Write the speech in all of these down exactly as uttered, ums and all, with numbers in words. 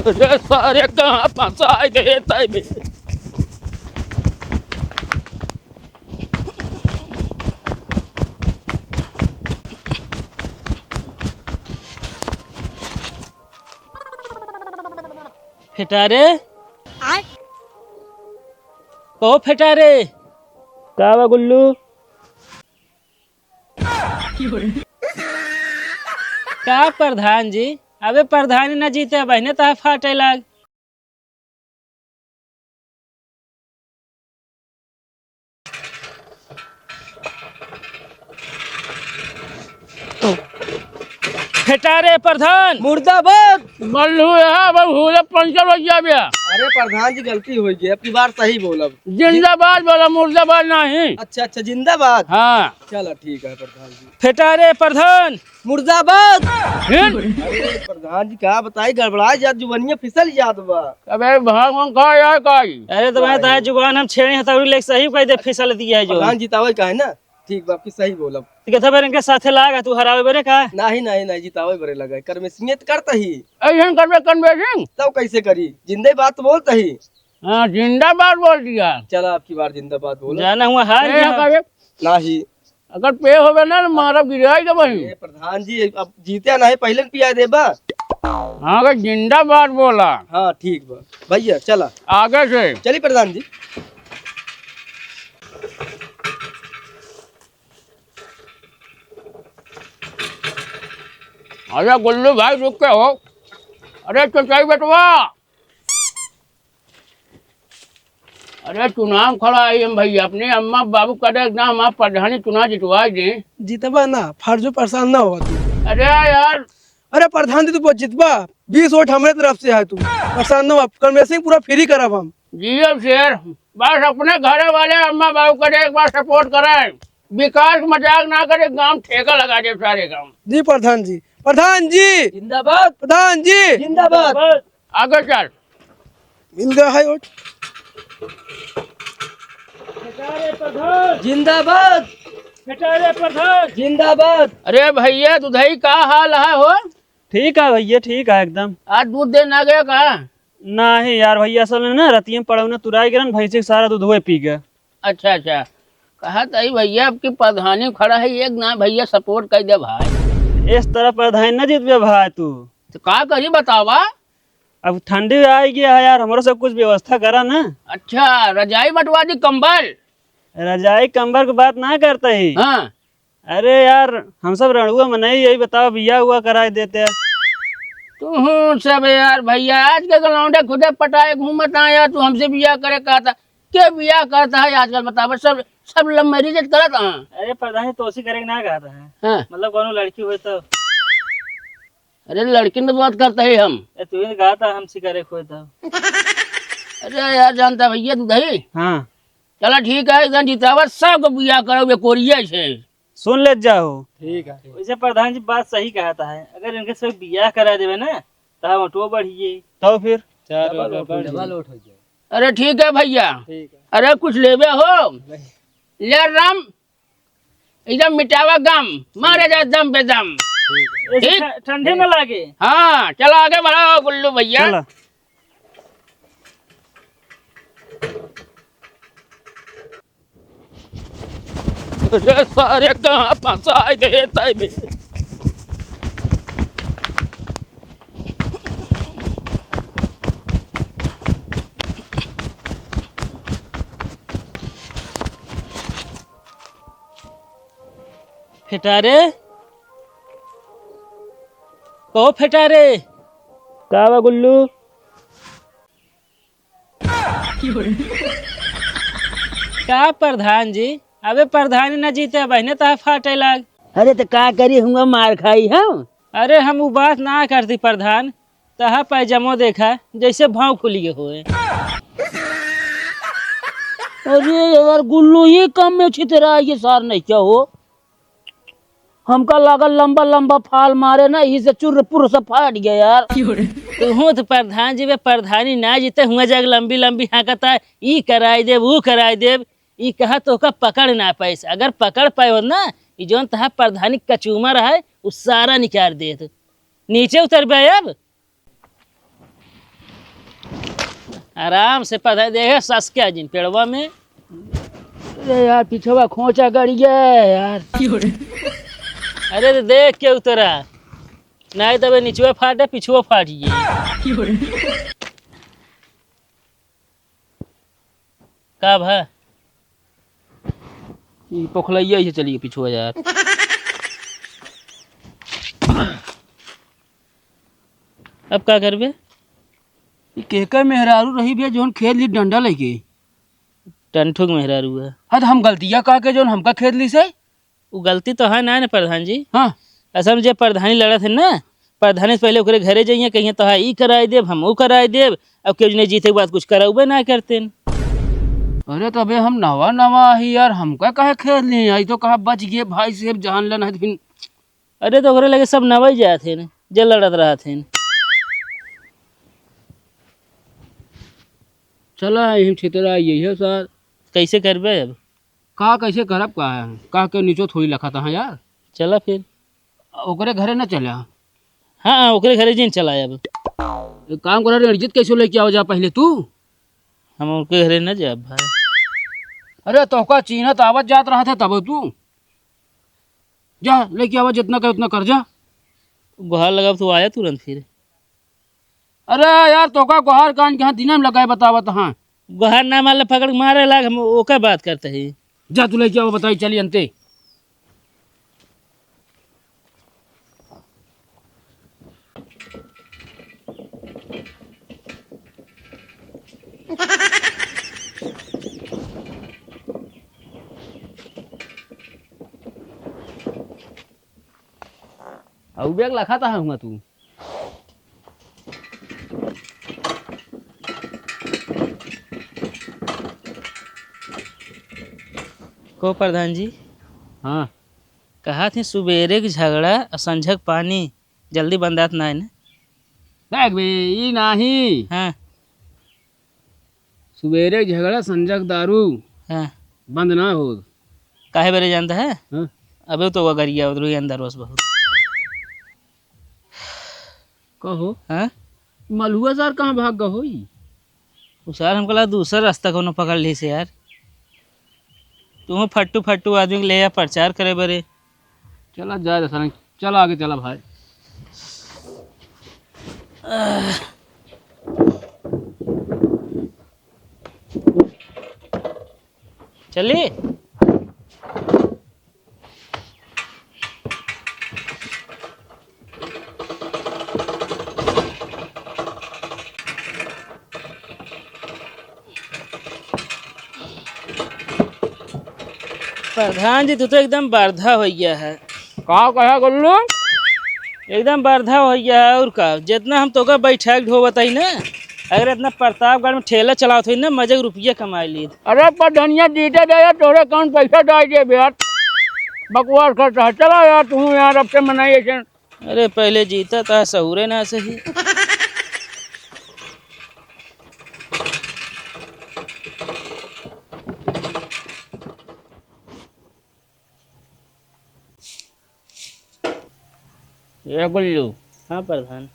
अरे सारे कहाँ फंसाए गए तय में। फेटारे? आय? कहो फेटारे? का बा गुल्लू? का प्रधान जी? अबे प्रधानी न जीते, बहिने तह फाटे लाग। फेटारे प्रधान। मुर्दाबाद। बल्लू यहाँ बहू रे पंचर हो गया बे। अरे प्रधान जी, गलती हो गई, अब की बार सही बोलब। जिंदाबाद बोला, मुर्दाबाद नहीं। अच्छा, अच्छा, जिंदाबाद। हाँ। चला ठीक है प्रधान जी। फेटारे प्रधान। मुर्दाबाद। फिर? अरे प्रधान जी, का बताई, गड़बड़ा जात, जुबनिया फिसल जात बा। अबे भाग, हम का यार काई? अरे तो मैं तारा जुबान हम छेड़े हैं, तौरी लेके सही कह दे, फिसल दिया है जो। प्रधान, जितावे का है ना? ठीक बा, आपकी सही बोलब। ठीक है, तो फिर इनके साथे लाग, तू हरावे बरे का? नहीं, नहीं, नहीं, जितावे बरे लगा, करमेसिंग तो करता ही। ऐसन करबे करमेसिंग? तब कैसे करी? जिंदे बात तो बोलता ही। हाँ, जिंदाबाद बोल दिया। चला, आपकी बार जिंदाबाद बोलो। जाना हुआ हार ए, गया। करे। नाही। अगर पे होवे ना, तो मारा गिराई दे वहीं। ए, प्रधान जी, अब जीते ना है, पहले न पिया देबा। हाँ, अगर जिंदाबाद बोला। हाँ, ठीक बा। भैया, चला। आगे से। चली प्रधान जी। अरे गुल्लू भाई, रुक के हो। अरे चचाई बेटवा, अरे चुनाव खड़ा है हम भैया, अपने अम्मा बाबू का देख ना, हमारा प्रधानी चुनाव जितवा दे। जितबा ना, फर्जो परेशान ना हो तू। अरे यार। अरे प्रधान जी, तू बहुत जितबा, बीस वोट हमारे तरफ से है तू, परेशान ना हो, करमेसिंग पूरा फ्री करब हम। जियो शेर, बस अपने घरे वाले अम्मा बाबू का एक बार सपोर्ट कराए, विकास मजाक ना करे, गांव ठेका लगा दे सारे गांव। जी प्रधान जी, प्रधान जी जिंदाबाद। प्रधान जी जिंदाबाद। आगे चल। मिल गया है वोट। जिंदाबाद। जिंदाबाद। अरे भैया, दुधई का हाल है हो? ठीक है भैया, ठीक है एकदम। आज दूध देना गया का? नहीं यार भैया, असल में ना रतिया में पड़ौना तुराई गिरन, भैंसी के सारा दूधवे पी गया। अच्छा, अच्छा। कहा तई भैया, आपकी प्रधानी खड़ा है, एक ना भैया सपोर्ट कर दे भाई। इस तरह प्रधानी ना जीतबे भाई तू। तो का करी बतावा? अब ठंडी आ गया है यार, हमरो सब कुछ व्यवस्था करा ना। अच्छा, रजाई बंटवा दी, कंबल? रजाई कंबल की बात ना करते ही। हाँ। अरे यार, हम सब रणुआ मनई, यही बताओ, बिया हुआ कराए देते। तू सब यार भैया, आज के लौंडे खुदे पटाए घूमत आया, तू हमसे बिया करे कहता। के बिया करता है आजकल, बतावा, सब, सब लव मैरिज करत हैं। अरे प्रधान जी, तोसी करे के ना कहता है। हाँ। मतलब कोनो लड़की होए तो। अरे लड़किन तो बात करता है हम। ए, तू ही कहा था हमसे करे खोए तो। अरे यार, जानता भैया तू दही। हाँ। चला ठीक है, एकदम जितावा, सबको बिया करो बे कोरिया से। सुन ले जाओ। ठीक है। वैसे प्रधान जी बात सही कहता है, अगर इनके सब बियाह करा देवे ना, तो हम वोटो बढ़िए। तो फिर? चार डबल वोट, डबल वोट हो जाए। अरे ठीक है भैया। ठीक है। अरे कुछ लेबे हो? नहीं। ले राम, एकदम मिटावा गम, मारे जा दम पे दम। ठीक है। ऐसे ठीक? ठ-, ठंडी न लागे। हाँ, चलो आगे बढ़ाओ गुल्लू भैया। चलो। अरे सारे कहाँ फंसाए गए तय में। फेटारे, कहो फेटारे। का बा गुल्लू? का प्रधान जी, अबे प्रधानी न जीते, बहिने तह फाटे लाग। अरे त का करी, हुआ मार खाई हम। अरे हम उ बात ना करती प्रधान, तहा पैजामो देखा जैसे भाव खुल गए होए। अरे यार गुल्लू, ये काम में छितरा ये सार नहीं क्या हो? हमका लागल लंबा लंबा फाल मारे ना, यही से चुर्र पुर्र से फाट गया यार। क्यों रे? तुहूँ तो प्रधान जी में प्रधानी ना जीते हुआ जाके लंबी लंबी हाँकता है, ई कराई देब, ऊ कराई देब। ई कहा तोहका पकड़ ना पाइस, अगर पकड़ पाए हो ना, ई जौन तहा प्रधानी कचूमर है, उ सारा निकाल देत। नीचे उतर बे अब। आराम से पता देखे ससके जिन पेड़वा में। अरे यार, पिछवा खोंचा गड़ गया है यार। अरे तो देख के उतरा, नहीं तबे निचवा फाटे, पिछवा फाट जाई। का भा? ई पोखलैया ही चली पिछुआ यार। अब का करबे? ई केकर मेहरारू रही बे, जौन खेद ली डंडा लेके? टंठुक मेहरारू है। हाँ, तो हम गलतिया का के जौन हमका खेद ली से? उ गलती तो है ना, ना प्रधान जी। हाँ। असल में जे प्रधानी लड़त है ना, प्रधानी से पहले ओकरे घरे जाइए, कहिए तो हाँ ई कराई देब, हम ऊ कराई देब। अब केहू नहीं जीते के बाद कुछ करउबे ना करतेन। अरे तबे हम नवा नवा ही यार, हमका काहे खेद लिए? आई तो कहा बच गए भाई से, जान लेना है फिर। अरे तो ओकरे लगे सब नवाई जात हैं, जे लड़त रहत हैं। चला, यही छितरा यही है सर। कैसे करबे अब? का कैसे करब का है? का के नीचो थोड़ी लखा था यार। चला फिर। ओकरे घरे न चला। हाँ, ओकरे घरे जिन चला अब। एक काम करा, रणजीत कैसे लेके आओ जा पहले तू। हम ओकरे घरे न जाब भाई। अरे तोहका चीन्हत आवत जात रहा था तब तू जा लेके आवा, जितना कर उतना कर जा। गुहार लगाब तो आया तुरंत फिर। अरे यार, तोका गोहार कान के हाथ दिना में लगाए बतावत हाँ। गोहार ना मारले पकड़ के मारे लाग, हम ओकर बात करते ही। जा तू लेके आओ, बताई चली अंते। अउ बैग लखा ता हुआ तू। को प्रधान जी? हाँ। कहा थे सुबेरे के झगड़ा और संझक पानी जल्दी बंदात ना है ना? देख बे, ई नाही। हाँ। सुबेरे के झगड़ा, संझक दारू हाँ। बंद ना हो। काहे बरे जानता है? हाँ। अबे तो वो गरिया उधर ही अंदर बस बहुत। कहो। हाँ? मलुआ सार कहाँ भाग गए होई? उ सार हमको लगा दूसरा रास्ता कोनो पकड़ ली से यार। तू फट्टू फट्टू आदमी के ले जा प्रचार करे बरे। चला जाए दसरंग, चला आगे चला भाई। चली। प्रधान जी, तू तो एकदम बर्धा हो गया है। का कहा गुल्लू? एकदम बर्धा हो गया है, और का? जितना हम तोका बैठा के ढोवत हई ना, अगर इतना प्रतापगढ़ में ठेला चलावत होई ना, मजे के रुपया कमाई लीत। अरे प्रधानिया, जीते दे यार, तोरे कौन पैसा डाल दे यार? बकवास करता है। चला यार, तू यार, अब से मनाई ऐसे। अरे पहले जीता था, सहूरे ना सही। ए गुल्लू। हाँ प्रधान।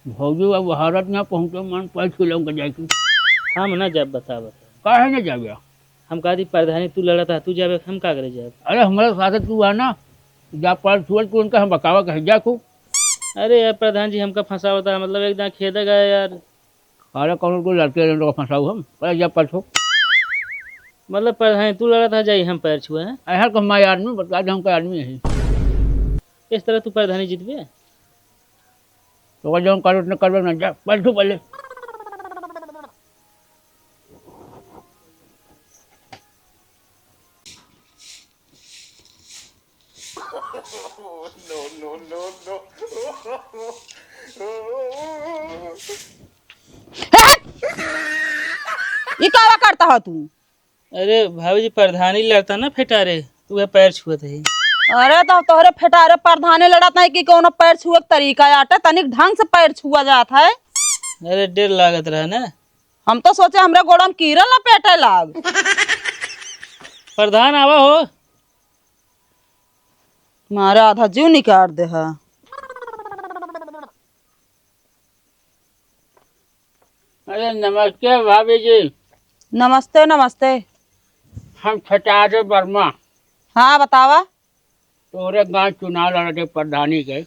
भौजी अब भारत ना पहुँचे, मन पैर छू लौंग जाए की। हम ना जाब, बता, बता। काहे ना जाबे? हम कहा थी प्रधानी तू लड़ा था, तू जाबे, हम का करे जाब? अरे हमारे साथ तू आना, जा पैर छुअल तू उनका, हम बकावा कहे जा खूब। अरे यार प्रधान जी, हमका फंसावता, मतलब एक दाँव खेदे गए यार। अरे कौन को लड़के रहने को फंसाऊ हम? अरे जा पैर छू। मतलब प्रधानी तू लड़ा था, जाई हम पैर छुए हैं? ऐसा तो हमारे आदमी, बता दे हमका आदमी है। इस तरह तू प्रधानी जीतबे? तो जौन करो उतने करबे ना, जा पैर छू पहले। हट! ई कावा करता हो तू? अरे भाभी जी, प्रधानी लड़ता ना फेटारे, तू है पैर छुअत है। अरे तो तोहरे फेटारे प्रधानी लड़त नहीं कि कोनो पैर छुए के तरीका आटे, तनिक ढंग से पैर छुआ जात है। अरे डर लागत रहा ना। हम तो सोचे हमरे गोड़ा में कीड़ा लपेटे लाग। प्रधान आवा हो। मारे आधा जीव निकाल दे है। अरे नमस्ते भाभी जी। नमस्ते, नमस्ते। हम छटारे वर्मा। हाँ, बतावा। तोरे गांव चुनाव लड़ते प्रधानी के।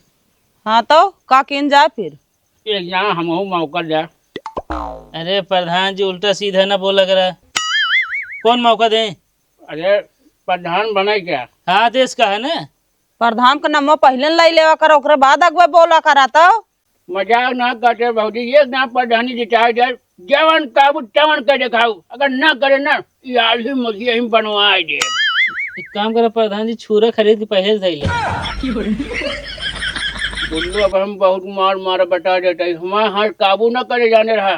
हाँ तो का कीन जाए फिर? एक जान हमहू मौका दे। अरे प्रधान जी, उल्टा सीधा ना बोला करा। कौन मौका दे? अरे प्रधान बने क्या? हाँ, देश का है ना। प्रधान का नमो पहले लाई लेवा करा, ओकरे बाद अगुआ बोला करा तो। मजाक ना करते भौजी, एक दांव प्रधानी जिताए जाए, जवन काबू तवन के देखाऊ, अगर ना करे ना, ये आलही मुखिया ही बनवाए दे। एक काम करा प्रधान जी, छुरा खरीद के पहले धइले। गुल्लू, अब हम बहुत मार मार बता देते हैं, हमारे हाथ काबू ना करे जाने रहा।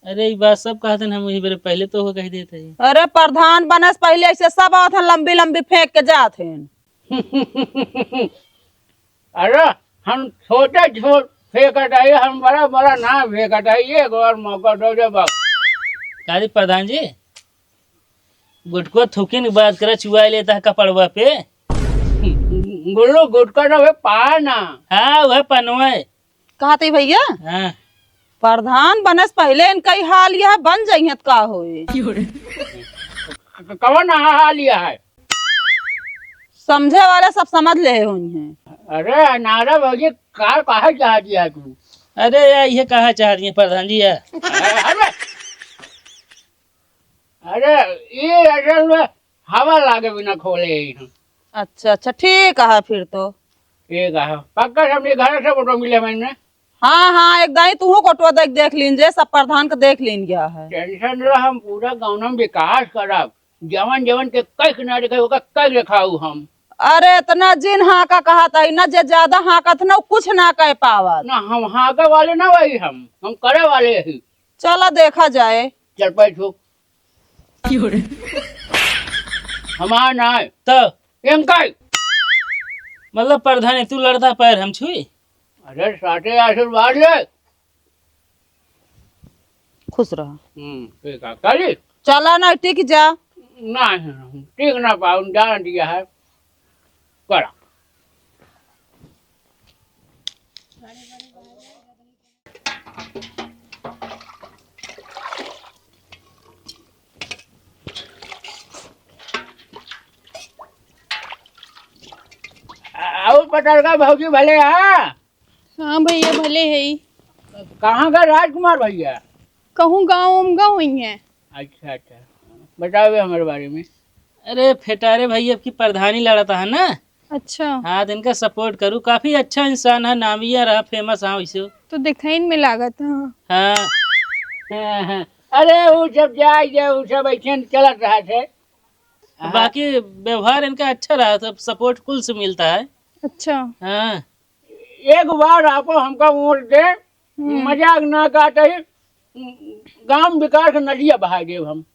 अरे, ई बात सब कहत हैं, हम वही बेरे पहले तो हो कह देते हैं। अरे, प्रधान बनस पहले ऐसे सब आवत हैं, लंबी लंबी फेंक के जात हैं। अरे, हम छोटे छोट फेंकत आई, हम बड़ा बड़ा ना फेंकत आई, एक बार मौका दो दे बाप। का जी प्रधान जी, गुटको थूकिन के बात करे, चुआ लेता है कपड़वा पे। गुल्लू, गुटका ना, वे पा ना। हाँ, वह पनवा है। कहा थे भैया? हाँ। प्रधान बनस पहले इनका ही हाल यह बन जाइए त का होए? क-, कवन हाल यह है? समझे वाले सब समझ ले हुई हैं। अरे अनारा भौजी, का कहा चाहती है तू? अरे यार, ये कहा चाहती है प्रधान जी यार? अरे, अरे, अरे, ये असल में हवा लागे बिना खोले ही हम। अच्छा, अच्छा, ठीक है फिर तो। ठीक है, पक्का हमने घर से फोटो मिले मैंने। हाँ, हाँ, एक दाई तू कोटवा देख, देख लीन जे, सब प्रधान के देख लीन गया है। टेंशन लो, हम पूरा गाँव में विकास करब। जवन जवन के कह के ना देखे, ओका कह देखाऊ हम। अरे, इतना जिन हाँका कहत है ना, जे ज्यादा हाँकत ना, कुछ ना कह पावत। ना, हम हाँके वाले ना वही, हम, हम करे वाले ही। चला देखा जाए। चल पैसो। हमार ना है। तो? एम का है? मतलब प्रधान, तू लड़ता पैर हम छुई? अरे, साथे आशीर्वाद ले। खुश रह। हम्म, ठीक है। काली? चला ना, टिक जा। ना, टिक ना पाऊँ, जान दिया है। करा। आ-, और पटरका भौजी भले, हाँ? हाँ भैया, भले है ही। कहाँ का राजकुमार भैया? कहूँ गाँव उम गए हुई हैं। अच्छा, अच्छा। बताओ बे हमारे बारे में। अरे फेटारे भाई, अब की प्रधानी लड़ता है ना। अच्छा। हाँ, तो इनका support करू। काफी अच्छा इंसान है, नामिया रहा, famous हाँ वैसे। तो दिखाइन में लागत है। हाँ। हाँ, हाँ। अरे वो सब जाए, जाए, वो सब ऐसे चलत रहा थे। हाँ। बाकी व्यवहार इनका अच्छा रहा, सब support कुल से मिलता है। अच्छा। हाँ। एक बार आपो हमका वोट दे, हम्म। मजाक ना काटे, गांव विकास के नदिया बहा देब हम।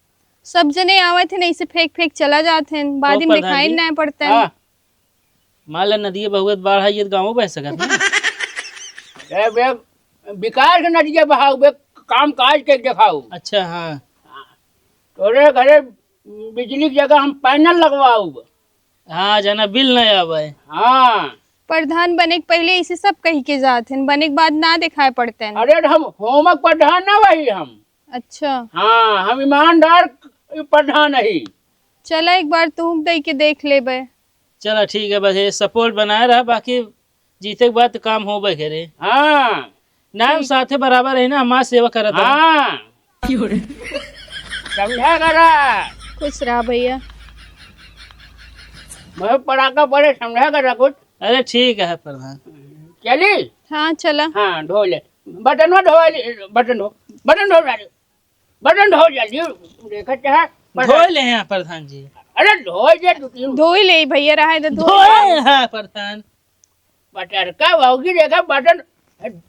सब जने आवत हैं, ऐसे फेंक फेंक चला जात हैं, बाद ओ में प्रधान दिखाई जी। ना पड़ता है। हाँ। मान ले नदिया बहुए त बाढ़ आई, ये तो गाँव बह सकत है। ए बे, विकास के नदिया बहाओ बे, काम काज के देखाओ। अच्छा, हाँ। तोरे घरे बिजली की जगह हम panel लगवाओ। हाँ, जना बिल नहीं आवे। हाँ। प्रधान बने के पहले इसे सब कही के जात हैं, बने के बाद ना दिखाई पड़ते हैं। अरे, हम होमक प्रधान ना वही हम। अच्छा। हाँ, हम ईमानदार प्रधान ही। चला, एक बार तू दे के देख लेबे। चला, ठीक है, बस ये support बनाए रहा, बाकी जीते के बाद तो काम होबे करे। हाँ। नाम ठीक। साथे बराबर है ना, हमार सेवा करत रहा। हाँ। समझा करा। खुश रहा भैया। बहुत पड़ाका पड़े, समझा करा कुछ। अरे ठीक है प्रधान। चली? हाँ, चला। हाँ, धो ले। बटन में धो ले, बटन धो, बटन धो डाले। बटन धो जल्दी, देखत है। धो ले हैं प्रधान जी। अरे धो जे दो तीन। धो ही ले भैया, रहा है तो धो धोए ले। हैं प्रधान। बटरका भौजी देखा बटन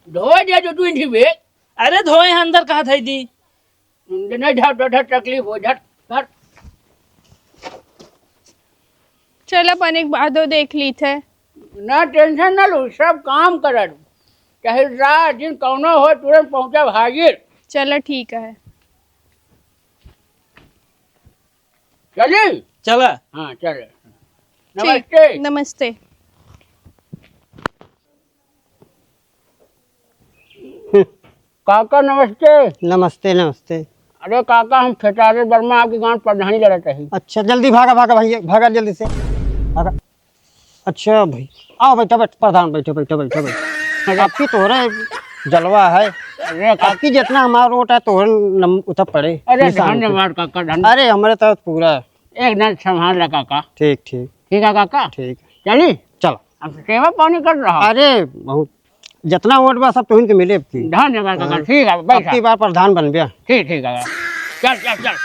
धो जे दो तीन ठी बे। अरे धोए हैं, अंदर कहा था दी। नहीं झट, झट, झट तकलीफ हो, झट, झट। चल, अपन एक बार दो देख ली थे। ना tension ना लो, सब काम करब। चाहे रात दिन कौनो हो, तुरंत पहुँचब हाजिर। चल, ठीक है। चली? चला। हाँ, चल। ठीक, नमस्ते। नमस्ते। काका नमस्ते। नमस्ते, नमस्ते। अरे काका, हम खेसारी वर्मा आपके गाँव प्रधानी लड़त रही। अच्छा, जल्दी भागा, भागा भैया, भागा जल्दी से, भागा। अच्छा भाई, आओ बैठो, बैठ, प्रधान, बैठो, बैठो, बैठो, बैठो। अरे। आपकी तोहरे जलवा है। अरे काका। आपकी जितना हमारा वोट है, तोहरे नम-, उतर पड़े, अरे निशान पे। धन्यवाद काका, धन्यवाद। अरे, हमरे तरफ पूरा। एक दिन संभाल रहा काका। ठीक, ठीक। ठीक है काका। ठीक। चली? चलो। अब सेवा पानी कर रहा। अरे, बहुत, जितना वोट बा, सब तोहिन के मिले अब की। धन्यवाद काका, हाँ। ठीक है, बैठा। अब की बार प्रधान बनबे। ठीक, ठीक है। चल, चल, चल।